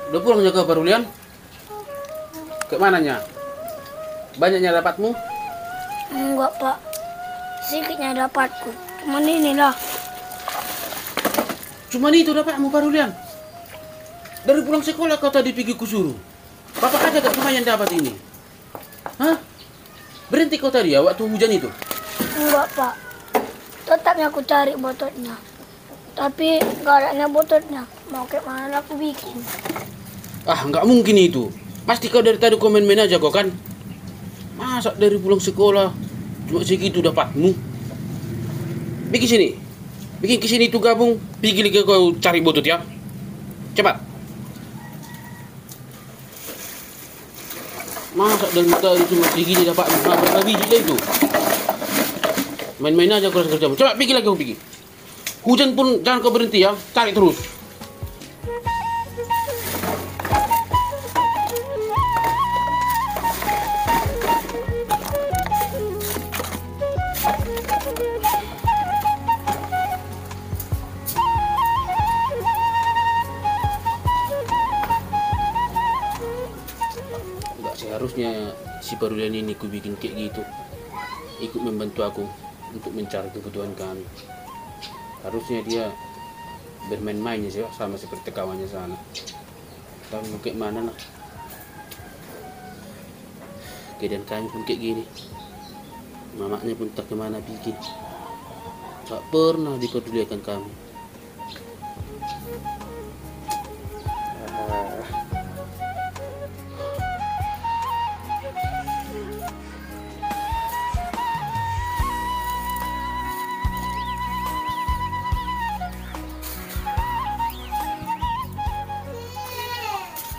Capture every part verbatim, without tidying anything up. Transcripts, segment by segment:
Udah pulang jaga Parulian? Ke mananya? Banyaknya dapatmu? Enggak, Pak. Sikitnya dapatku. Cuman inilah. Cuman itu dapatmu, Parulian? Dari pulang sekolah kau tadi pigi kusuruh. Bapak aja gak lumayan dapat ini. Hah? Berhenti kau tadi ya waktu hujan itu? Enggak, Pak. Tetapnya aku cari bototnya. Tapi gak adanya bototnya. Mau kayak mana aku bikin? Ah, nggak mungkin itu. Pasti kau dari tadi kau main-main aja kau kan? Masa dari pulang sekolah cuma segitu dapatmu? Bikin sini. Bikin ke sini itu gabung. Pigi lagi kau cari botot ya. Cepat. Masa dari tadi cuma segini dapat? Nah, berapa biji dia itu? Main-main aja kurang kerjamu. Coba pigi lagi, kau pigi. Hujan pun jangan kau berhenti ya, cari terus. Nggak seharusnya si Parulian ini kubikin kayak gitu, ikut membantu aku untuk mencari kebutuhan kami. Harusnya dia bermain-main ya, sama seperti kawannya sana. Tapi mau kayak mana, nah? Keadaan kami pun kayak gini. Mamaknya pun tak kemana bikin. Tak pernah diperdulikan kami.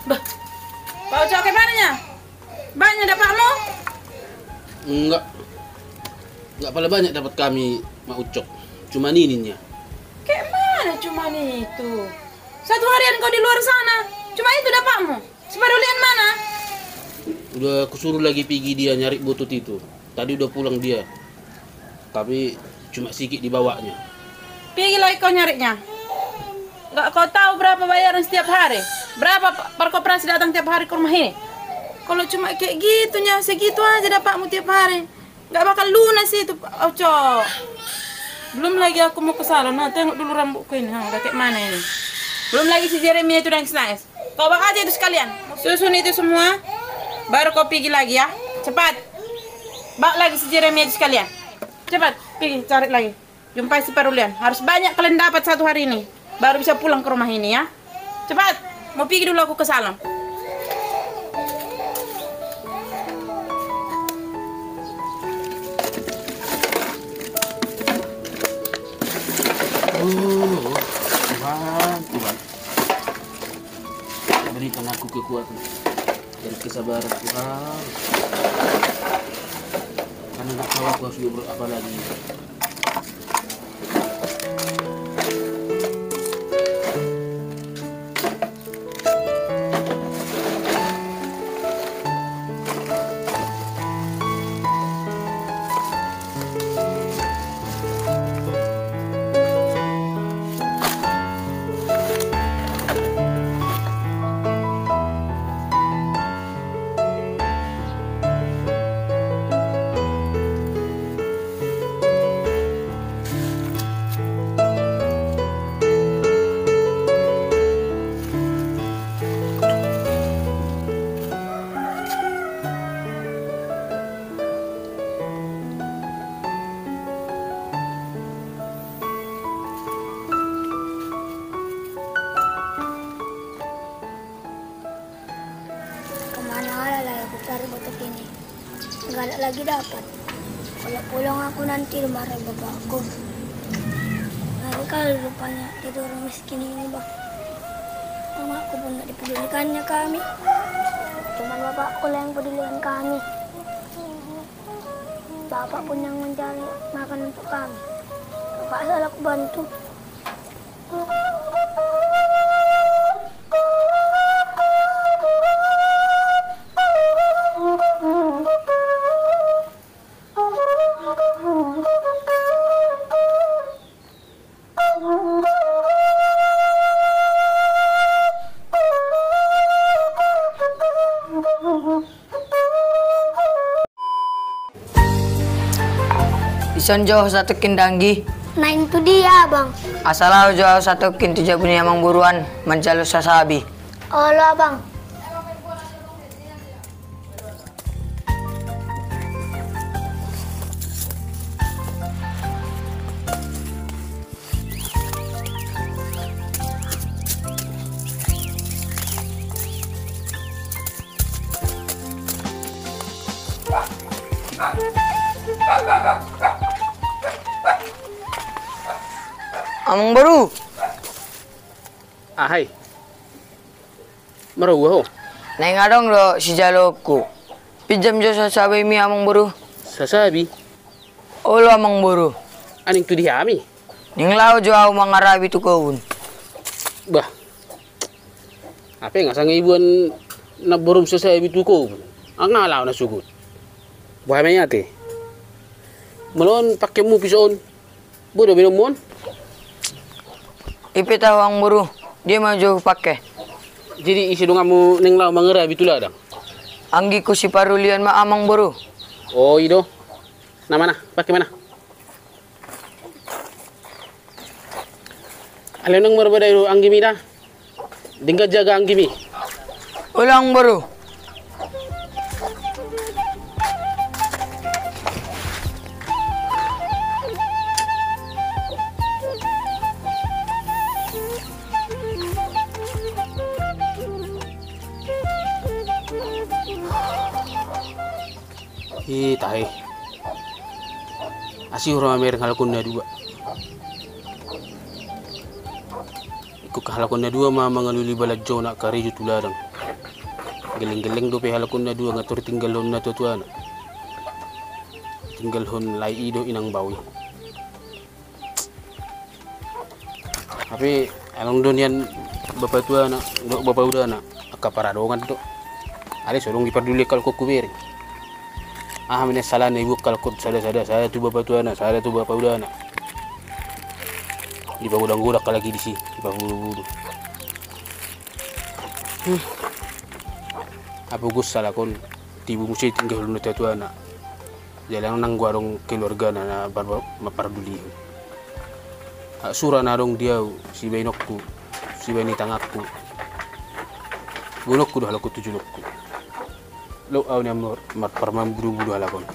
Bah, Pak Ucok, ke mananya? Banyak dapatmu? Enggak. Enggak pala banyak dapat kami, Mak Ucok. Cuman ini nya. Kayak mana cuman itu? Satu harian kau di luar sana, cuma itu dapatmu. Si Parulian mana? Udah kusuruh lagi pigi dia nyari butut itu. Tadi udah pulang dia. Tapi cuma sikit dibawanya. Pigi lagi kau nyarinya. Nggak kau tahu berapa bayaran setiap hari? Berapa pa-, parkoperasi datang tiap hari ke rumah ini? Kalau cuma kayak gitunya, segitu aja dapatmu tiap hari. Nggak bakal lunas itu, Oco. Belum lagi aku mau ke salon. Nah, tengok dulu rambutku ini. Nah, udah kayak mana ini? Belum lagi si Jeremia itu nangis-nangis. Kau bawa aja itu sekalian. Susun itu semua. Baru kau pigi lagi ya. Cepat. Bawa lagi si Jeremia itu sekalian. Cepat, pigi cari lagi. Jumpai si Parulian. Harus banyak kalian dapat satu hari ini. Baru bisa pulang ke rumah ini ya. Cepat. Mau pigi dulu aku ke salon. Oh, Tuhan, Tuhan. Berikan aku kekuatan dan kesabaran, Tuhan. Karena nggak tahu aku harus berbuat apa lagi. Kemana ala lagi aku cari botol ini? Nggak ada lagi dapat. Kalau pulang aku nanti dimarahin bapakku. Ngeri kali rupanya jadi orang miskin ini, Bang. Mamaku pun nggak dipedulikannya kami. Cuman bapakku lah yang pedulikan kami. Bapak pun yang mencari makan untuk kami. Terpaksa lah aku bantu. Dison jo ho satongkin da, Anggi. Naeng tu dia, Abang? Asa laho jo ahu satongkin tu jabu ni amangboru an manjalo sasabi. Olo, Abang. Amangboru. Aha i? Marhua ho? Naeng adong do sijaloonku. Pinjam jo sasabimi, Amangboru. Sasabi? Olo, Amangboru. Naeng tu dia hami? Naeng laho jo ahu mangarabi tu kobun. Bah. Hape nga sanga iboan namborum sasabi tu kobun. Nga laho na sogot. Boha ma i ate? Molo on pangkeonmu piso on. Boi do baenonmu on? I pe tahu, Amangboru, dia ma jo hupangke. Jadi ise donganmu naeng laho mangarabi tu ladang? Anggingku si Parulian ma, Amangboru. O, i do. Na, mana? Pangke, mana? Alai unang marbadai do anggimi da. Denggan jaga anggimi. Olo, Amangboru. I tahe. Asi ro mamereng halak on na dua. Ingkon halak on na dua ma mangalului balanjona karejo tu ladang. Gelleng-gelleng dope halak on na dua, nga tor tinggalhon natuatuana. Tinggalhon lae i do inang bao i. Hape adong do nian bapatuana dohot bapaudana angka paradongan do. Alai so adong diparduli halak on hubereng. Aha ma nian salahna ibuat halak on sada-sada, sada tu bapatuana, sada tu bapaudana. Dipagodang-godang halak i disi, dipabudu-budu. Hape pogos halak on, tibu muse tinggalhon natuatuana. Jala nanggo adong keluargana na par-, mampardulihon. Sura na adong di ahu, sibaenonku, sibaen ni tanganku. Boanonku do halak on tu jolongku. Loas ahu nian mar-, mar-, parmambudu-budu halak on.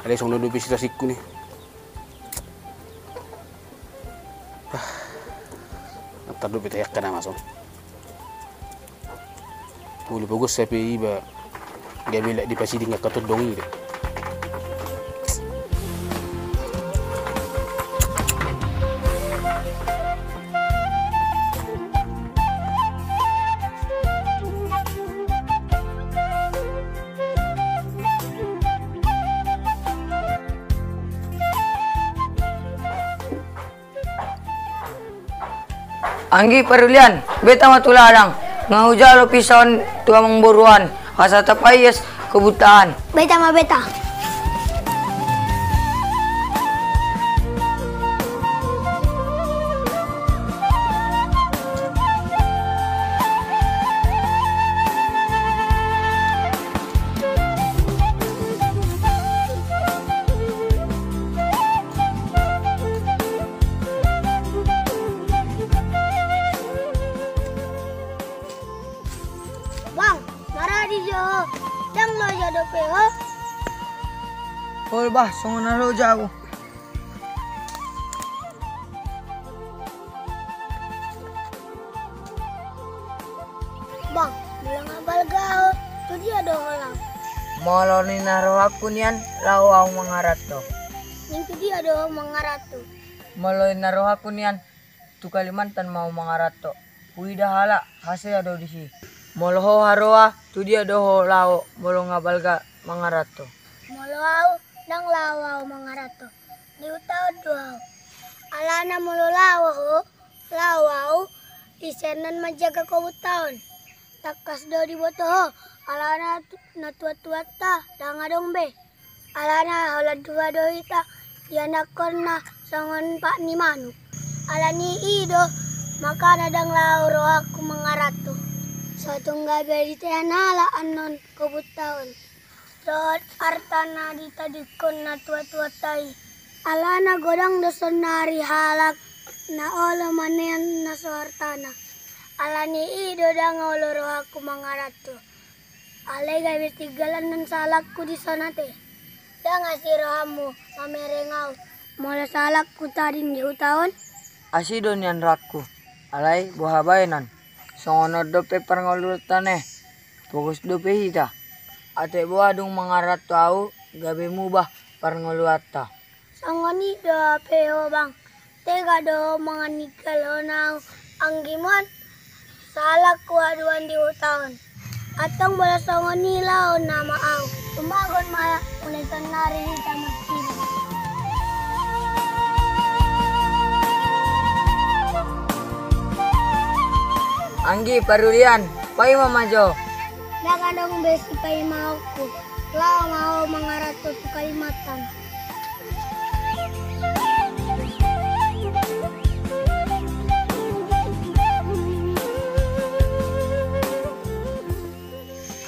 Alai songon on dope sitasingku ni. Antar dope tahe angka na mason. Molo pogos hape iba gabe lak dipasiding angka tondong i do. Anggi Parulian, beta ma tu ladang, nga hujalo piso on tu amangboru an, asa tapaias kobunta an. Beta ma, beta. Bang, maradi jo ho. Ndang loja dope ho? Olo bah, songon na loja ahu. Bang, molo nga balga ho, tu dia do ho laho? Molo ninna rohangku nian, laho ahu mangaranto. Naeng tu dia do ho mangaranto? Molo ninna rohangku nian, tu Kalimantan ma ahu mangaranto. Huida halak hasea do disi. Molo ho haroa, tu dia do ho laho molo nga balga mangaranto? Molo ahu, ndang laho ahu mangaranto. Di huta on do ahu. Alana molo laho ho, laho ahu, ise annon manjaga kobunta on? Tangkas do diboto ho, alana tu-, natuatuanta ndang adong be. Alana holan dua do hita, ianakhonna songon pat ni manuk. Alani i do, makana ndang laho rohangku mangaranto. Satung gabe ditean halak annon kobunta on. dohot arta na ditadingkon natuatuanta i. Alana godang do saonari halak na olo manean na so artana. Alani i do ndang olo rohangku mangaranto. Alai gabe tinggal annon sahalakku dison ate. Ndang asi rohangmu mamereng ahu molo sahalakku tading di huta on? Asi do nian rohangku, alai boha baenon? Songon on dope parngoluanta ne. Pogos dope hita. Ate boha dung mangaranto ahu gabe mubah parngoluanta? Songon i do hape ho bang, tega do ho maninggalhon ahu anggimon? Sahalakku haduan di huta on. Antong molo songon i laho nama ahu. Tumagon ma mulai saonari hita martinodohon. Anggi parulian, paima ma jo. Ndang adong be sipaimaonku. Laho ma ho mangaranto tu Kalimantan.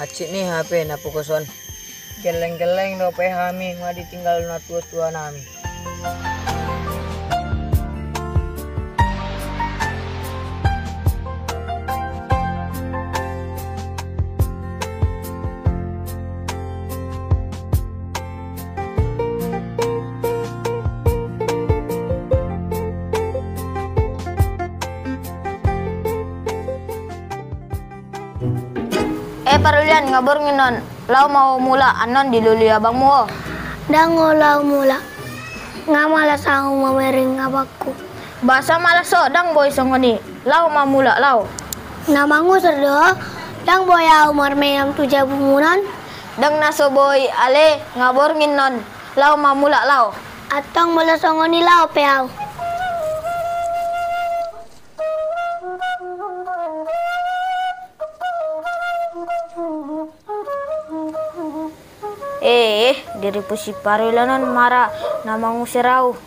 Hansit ni hape na pogos on. Gelleng-gelleng dope hami nga ditinggal natuatuanami. Eh, parulian, nga borngin on. Laho ma ho mulak annon dilului abangmu ho. Ndang ho laho mulak. Nga malas ahu mamereng abangku. Boasa malas ho, ndang boi songon i. Laho ma mulak, laho. Na mangusir do ho, ndang boi ahu marmeam tu jabumon on. Ndang na so boi ale, nga borngin on. Laho ma mulak, laho. Antong molo songon i laho pe ahu. Eh, diripu si parulian on ma ra na mangusir ahu.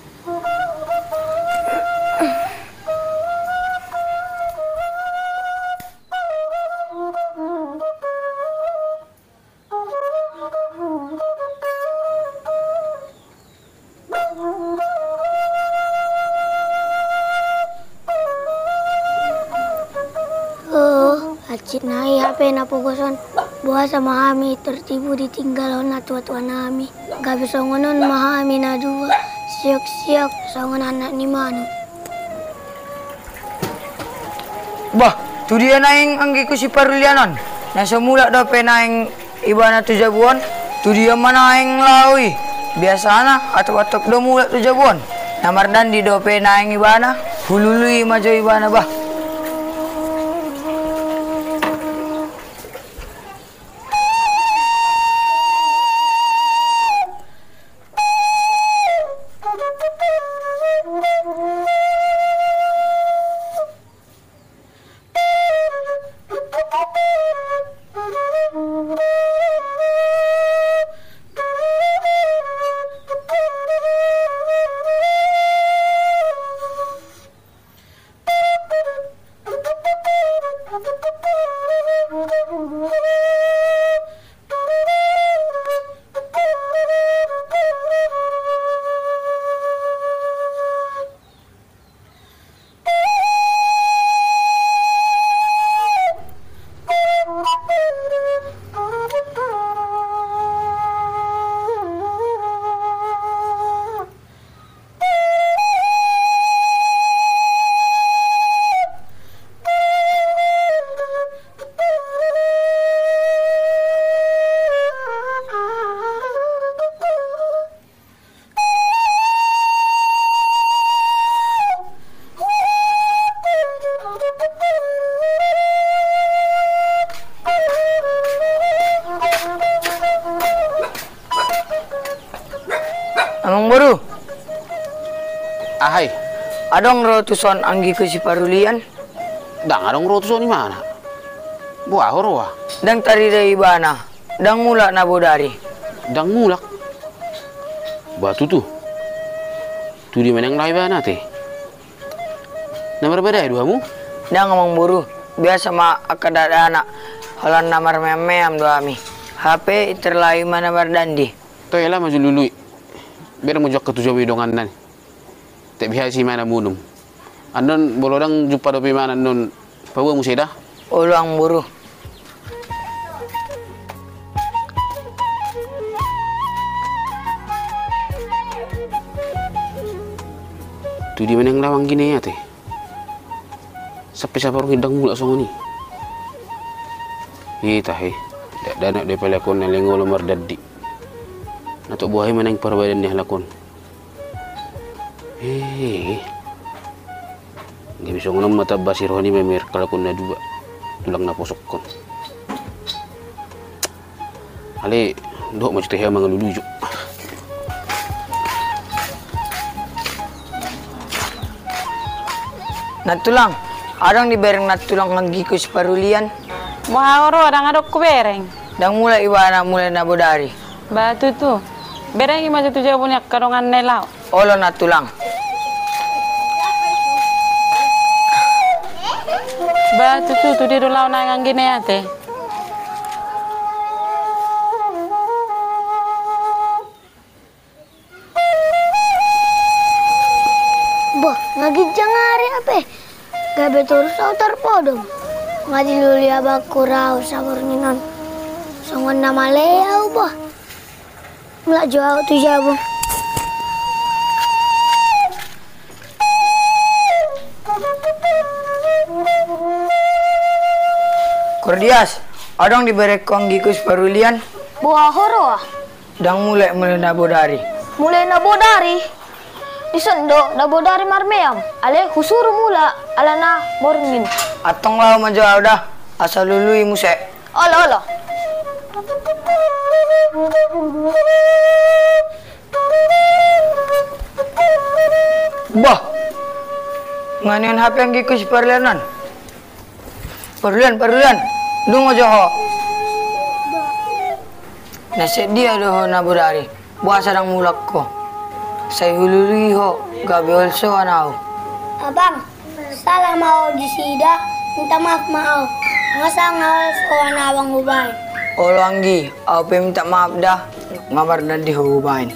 Oh, hansit nai hape na pogos on. Boasa ma hami tertibu ditinggalhon natuatuanami. Gabe songon on ma hami na dua, siok-siok songon anak ni manuk. Bah, tu dia naeng anggiku si parulian on? Na so mulak dope naeng ibana tu jabu on? Tu dia ma naeng laho i? Biasana atop-atop do mulak tu jabu on. Na mardandi dope naeng ibana, hulului ma jo ibana bah. Amangboru. Aha i? Adong ro tuson anggiku si Parulian? Ndang adong ro tuson, imana? Boha ho roha? Ndang tarida ibana. Ndang mulak na bodari. Ndang mulak? Ba tutu. Tu dia ma naeng laho ibana ate? Na marbadai do hamu? Ndang, Amangboru. Biasa ma angka dakdanak, holan na marmeam-meam do hami. Hape terlalu mana Mardandi. Toe, laho ma jo lului. Bereng ma jo angka tu jabu i donganna i. Te biasa i mana munum. Annon molo ndang jumpa dope i mana annon, paboa muse da. Olo amangboru. Tu dia ma nian laho anggi na i ate? Sampe saborngin ndang mulak songon i. Ita he. Dakdanak do i halak on, na leng olo Mardandi. Na tok boha i ma naeng parbadian ni halak on. He. Gabe songon on ma tamba si roha ni mamereng halak on na dua. Tulang na posok on. Ale, dohot ma jo tahe mangalului jo. Nantulang, adong dibereng nantulang anggiku si Parulian? Boha ro, ndang adong hubereng. Ndang mulak ibana mulai na bodari. Ba tutu. Berengi ma jo tu jabu ni angka donganna i laho. Olo nantulang. Ba tutu, tu dia do laho naeng anggi na i ate? Boh, na ginjang ari hape. Gabe torus ahu tarpodom. Nga dilului abangku rahu saborngin on. Songon na male ahu boh. Mulak jo ahu tu jabu. Kordias, adong dibereng ho anggiku si Parulian? Boha ho ro? Ndang mulak mulai na bodari. Mulai na bodari? Dison do na bodari marmeam. Ale husuru mulak alana borngin. Antong laho ma jo ahu da, asa lului muse. Olo, olo. Bah. Nga nian hape anggiku si Parulian on. Parulian, Parulian. Dungo jo ho. Na sian dia do ho na bodari? Boasa ndang mulak ho? Sai hulului ho, gabe holsoan ahu. Abang, sala ma ho disida, minta maaf ma ahu. Nga sanga holsoan abang hubaen. Olo anggi, ahu pe minta maaf da, nga Mardandi ho hubaen.